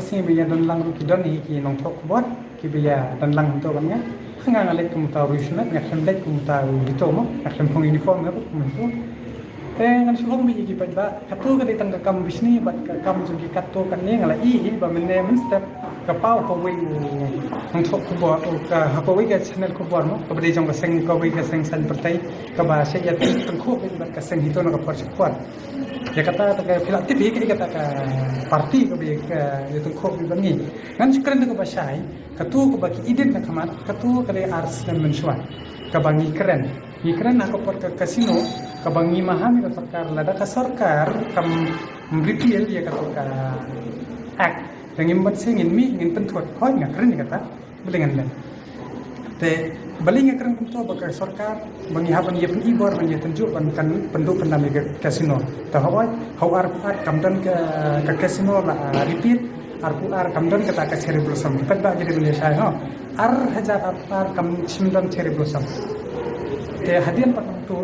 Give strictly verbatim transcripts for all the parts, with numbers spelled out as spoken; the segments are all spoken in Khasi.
Sngi ba ïa don lang ruh ki don hi ki nongthoh khubor kiba ïa don lang hangto ban nga. Nga nga leit kum uta u riewshamet, nga khlem leit kum uta u hito mo, nga khlem phong uniform nga ruh kum hito. Te ngan shu ong beit ïa ki paidbah, kato ka dei tang ka kam bishni bad ka kam jong ki katto katne. Nga la ïohi ba mynne mynstep ka paw kawei u nongthoh khubor, u ka ha kawei ka channel khubor mo, kaba dei jong ka seng, kawei ka seng saiñ pyrthei kaba shu ïa tyngkhuh beit bad ka seng hito na ka por sha ka por. Ïa kata, ta ka phi la tip hi, ïa kata ka party kaba ïa ka ïa tyngkhuh beit bad ngi. Ngan shu kren da kaba shai, kato kaba ki edit na khmat, kato ka dei ar snem mynshuwa kaba ngi kren. Ngi kren ha ka por ka casino kaba ngi maham ïa ka sorkar, lada ka sorkar kam repeal ïa kato ka act, te ngim pat sngewthuh, ngin mih, ngin pynthut. Hooid, nga kren ïa kata. Balei ngan leh? Te balei nga kren kumto? Ba ka sorkar ba ngi hap ban ïa pynibor, ban ïa tynjuh, ban kan pynduh pyndam ïa ka casino. Te hooid, ha u arphew ar kam don ka, ka casino la, ah, repeal, arphew ar kam don kata ka cherry blossom. Pat ba ki dei ban ïa shai ho. Ar hajar arphew ar kam shym don cherry blossom. Te hadien pat to,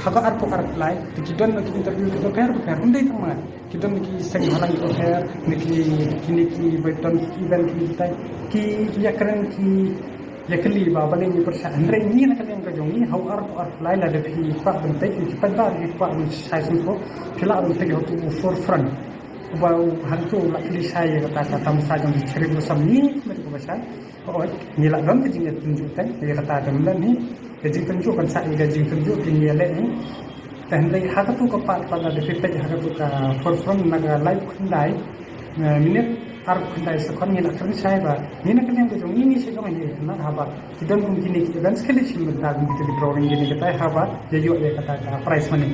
ha ka arphew arphew lai, te ki don ki interview kiba pher bapher, ym dei tang ma ki don ki seng bhalang kiba pher, ne ki, kine kiba don ki event kiba tai, ki ïa kren, ki ïa kylli ba balei ngi pyrshah. Hynrei ngi na ka liang ka jong ngi, ha u arphew arphew lai, lada phi kwah ban peit, ki paidbah ki kwah ban shai sngewthuh, phi lah ban peit ha u forefront. Uba u hangto u la kylli shai ïa kata ka tamasa jong ki cherry blossom, ngi kumne kumba shai. Hooid, ngi la don ka jingïatynjuh te, ïa kata te, ym don hi ka jingtynjuh, kan sah ïa ka jingtynjuh te ngi ïaleh hi. Te hynrei ha kato ka part, pat lada phi peit ha kato ka forefront, na ka laiphew khyndai, eh, minit arphew khyndai second, ngi la kren shai ba ngi na ka liang ka jong ngi, ngi shu ong hi, na haba ki don kum kine ki events, ki leit shim bynta kum kita ki drawing kine kita, haba ïa ïoh ïa kata ka prize money.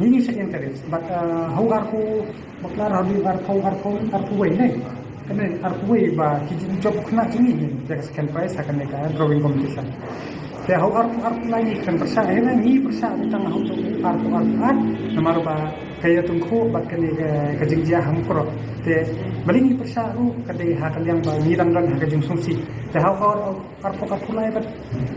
Ngi ngi shu encourage, but, uh, ha u arphew, bakla, ha u arphew, arphew, arphew wei ne. Kane arphew wei ba ki jingïoh khynnah jong ngi ïa ka second prize ha kane ka drawing competition. Te ha u arphew, arphew lai ngi khlem pyrshah, hynrei ngi pyrshah tang ha u arphew, arphew ar, namar ba ka ïatyngkhuh bad kane ka, ka jingjia ha Mukroh. Te balei ngi pyrshah ruh, ka dei ha ka liang ba ngi dang don ha ka jingsngewsih. Te ha u ar, arphew, arphew lai bad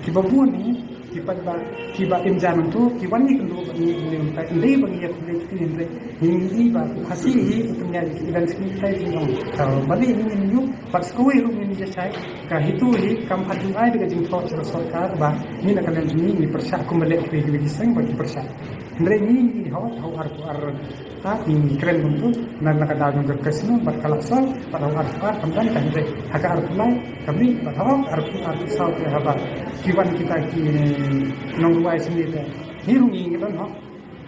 kiba bun hi, ki paidbah kiba im jan hangto ki wan ïakynduh bad ngi, ym dei ba ngi ïakynduh kti, hynrei ngi ïohi ba u Khasi hi u pynïaid ïa ki events kine kitai ki ong. Te balei ngi ngin ïoh, bad sa kawei ruh ngin ïa shai, ka hito hi kam pat ju ai da ka jingthoh sha ka sorkar ba ngi na ka liang ngi, ngi pyrshah kumba leh kiwei kiwei ki seng ba ki pyrshah. Hynrei ngi ngi hooid, ha u arphew ar, ha, ngi kren kumto, na, na ka daw jong ka casino bad ka la sor, bad ha u arphew ar kam don, hynrei ha ka arphew lai ka mih, bad ha u arphew, arphew saw te haba ki wan kita ki nongrwai sngewbha te, ngi ruh ngi ngi don ho.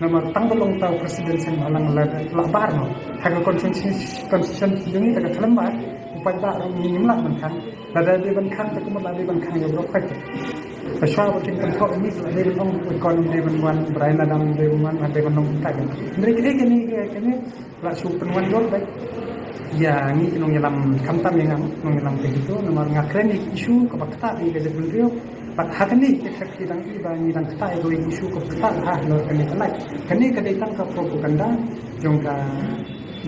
Namar tang ba long uta u president seng bhalang la, la bar noh ha ka constitution, constitution jong ngi, te ka khlem bar, u paidbah ruh ngi ngim lah ban khang. Lada dei ban khang te kumno la dei ban khang ïa u briew khoit. Te shuwa ba kin kynthoh ïa ngi la dei ban ong, u Kon dei ban wan, Brian Adam dei ban wan, dei ban ong kumta. Hynrei kane, kane, kane la shu pynwan dur beit ïa ngi ki nongïalam, khamtam ïa nga nongïalam ka HITO, namar nga kren ïa ka issue kaba ktah ïa ka jaitbynriew. Bad ha kane ka khat ki dang i ba ngi dang ktah ïa kawei ka issue kaba ktah ha halor kane ka live. Kane ka dei tang ka propaganda jong ka,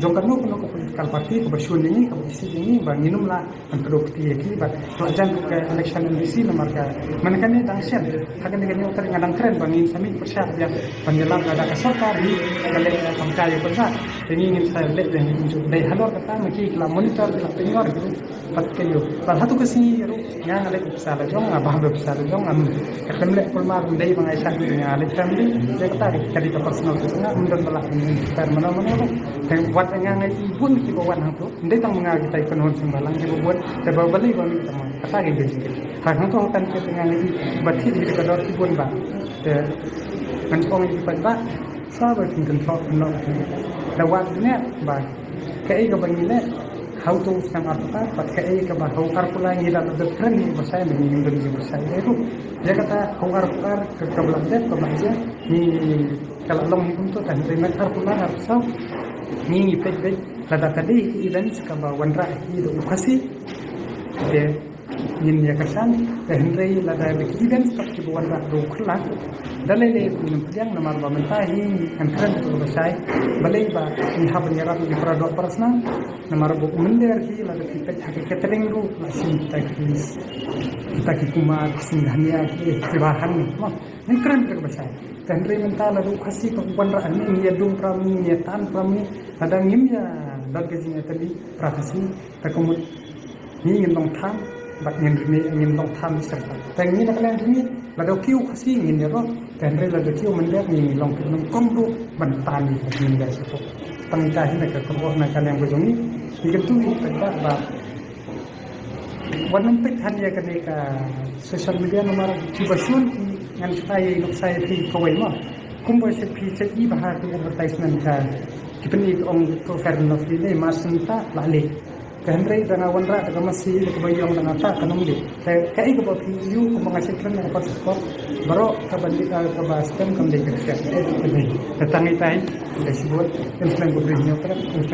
jong kano kano ka political party kaba shun ïa ngi, kaba isih ïa ngi ba ngin ym lah ban kdew kti ïa ki. Bad la jan ruh ka election MDC, namar ka, man kane dang shen, ha kane ka hynñiew tarik nga dang kren ba ngin sa mih pyrshah biang ban ïalam lada ka sorkar hi ka leh kam kai ïa u paidbah. Te ngi ngin sa leh biang, ngin ju dei halor kata ma ki, ki la monitor, ki la pynïor ki. Bad ka ïoh, bad hato ka sngi ruh nga, nga leit bapisa la jong, nga bam bapisa la jong, ngam, ka khlem leh kulmar, ym dei ba nga ïaishah, nga leit family. Ïa kata ka dei ka personal ka jong nga, ym don ba lah ban interfere mano mano ruh. Te wat nga, nga i bun kiba wan hangto. Ym dei tang ma nga, kita ki kynhun seng bhalang kiba bun, te ba balei ba mih tang ma nga, kata ka dei ka jingkit. Ha hangto ha kan kit nga, nga i ba thied hi ka dor ki bun ba. Te ngan ong ïa ki paidbah, sa ba phin kynthoh noh, da wad ne ba kaei kaba ngi leh ha uto u snem arphew ar bad kaei kaba ha u arphew lai ngi la dep kren hi ba shai, ba ngi ngim don jingpyrshah ei ruh. Ïa kata ha u arphew ar ka, kaba la dep, kaba la jia, ngi, ka la long hi kumto, te hynrei na arphew lai, arphew saw ngi ngi peit beit lada ka dei ka events kaba wanrah hi da u Khasi, te ngin ïa kyrshan. Te hynrei lada dei ki events pat kiba wanrah da u Khullah, da lei lei ruh ngin pdiang, namar ba mynta hi ngan kren da kaba shai balei ba ngi hap ban ïarap ïa ki para doh para snam. Namar ba u mynder hi lada phi peit ha ka catering ruh la shim kita ki, kita ki kumar, ki singhania, ki, kiba hangne mo. Ngi kren da kaba shai. Te hynrei mynta lada u Khasi ka wanrah hangne, ngi ïa dung para mi, ngi ïa tan para mi, lada ngim ïa Don ka jingïatylli para Khasi, te ka mut ngi ngin long tham bad ngin rne, ngin long tham syrta. Te ngi na ka liang jong ngi, lada kiew Khasi ngin ïaroh, te hynrei lada kiew Mynder ngi, ngi long, ngi long kum ruh ban tan ngi, ngin ïa suk. Tang ita hi na ka kyrwoh na ka liang ka jong ngi. Ngi kyntu ïa ki paidbah ba wan nym peit than ïa kane ka social media, namar kiba shun ki ngan shna ïa i nuksa ïa phi kawei mo. Kumba shu phi check i ba ha ki advertisement ka ki pyni ka ong ko Fair and Lovely ne, mar syn ta la leh. Ka hynrei da nga wanrah da ka masi da kaba ïong da nga ta ka nong leh. Ka, kaei kaba phi ïoh kumba nga check kren da ka passport baroh kaba leh, kaba stem kam dei ka siap. Eh, ka dei. Te tang ita hi, ka shibun, khublei shibun, khublei shibun.